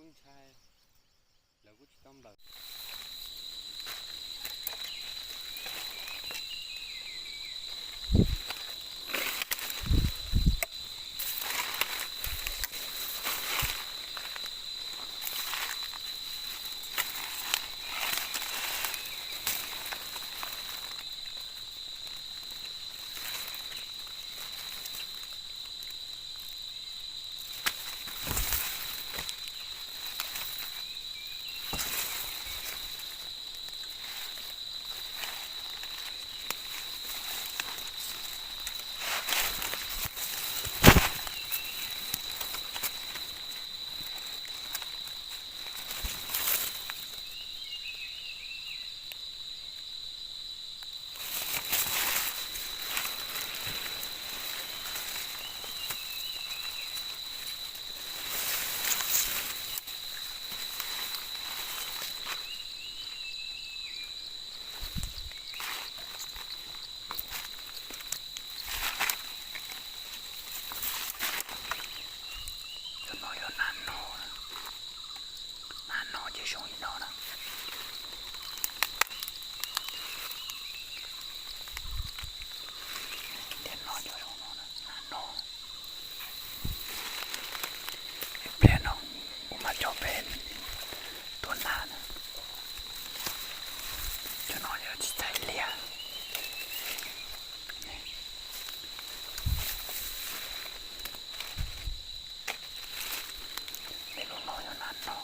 Ntshai, lawv kuj tsis tau nplawm. Cov no yog nag no, nag no ces zoo li no na. Tiam no cov zoo no na, nag no. Ib pliag no kuv mam coj peb tuaj nag na. Cov no yog tsis txhais liag. Tej lub no yog nag no.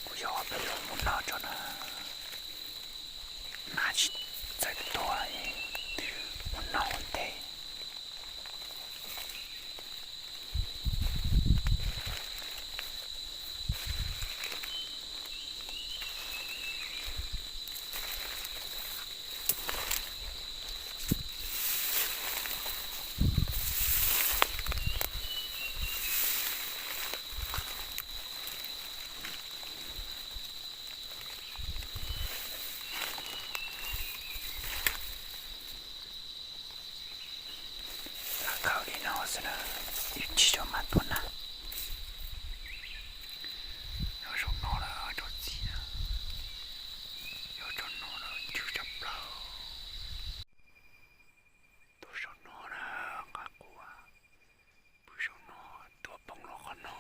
Kuv yog peb lub mus noj tso na. Nag tsis txawj tuag, mus noj ua ntej. Lam khaws li no xwb na, ib chim tso mam tuaj nag. Yog zaum no lawm rau txim na, yog zaum no lawm ntsws tshaj plaws. Tuaj saum no na, nqa quas, pw saum no, tuaj poob los qhov no.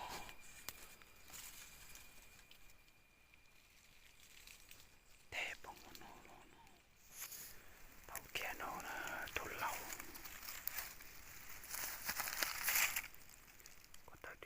Tej poob no, thaum kiag no na, tus laus. Kuv tawm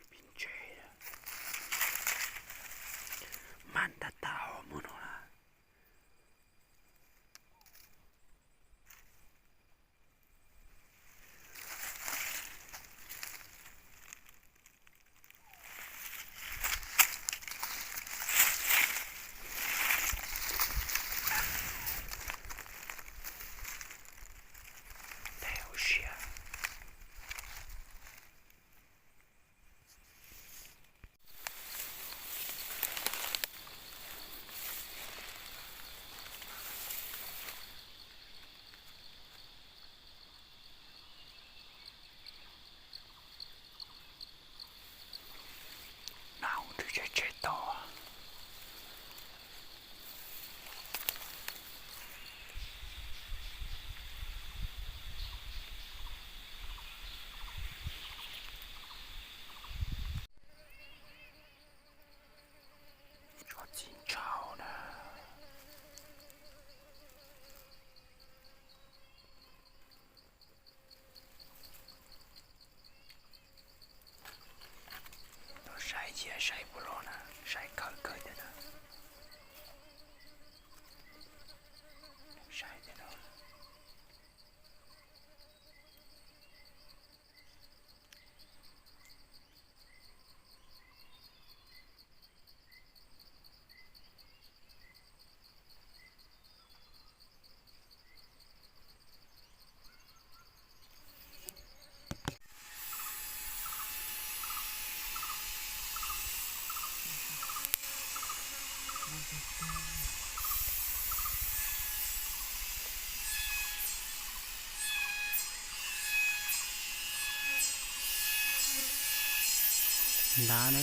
Nrad na,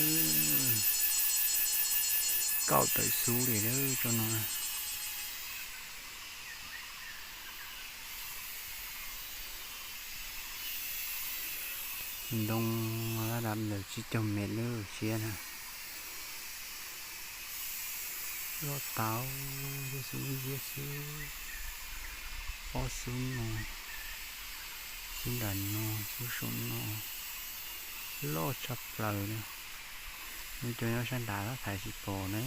kaum tawm xub li lawm tsob no. Ntoo lab dam ntawm tsib caug mev lub siab na. Loj tau, xub ntawm xwb, ob xub no, xub nram no, xub saum no, loj tshaj plaws na. Lub cov nyob sab nrad thaiv tsis pom na.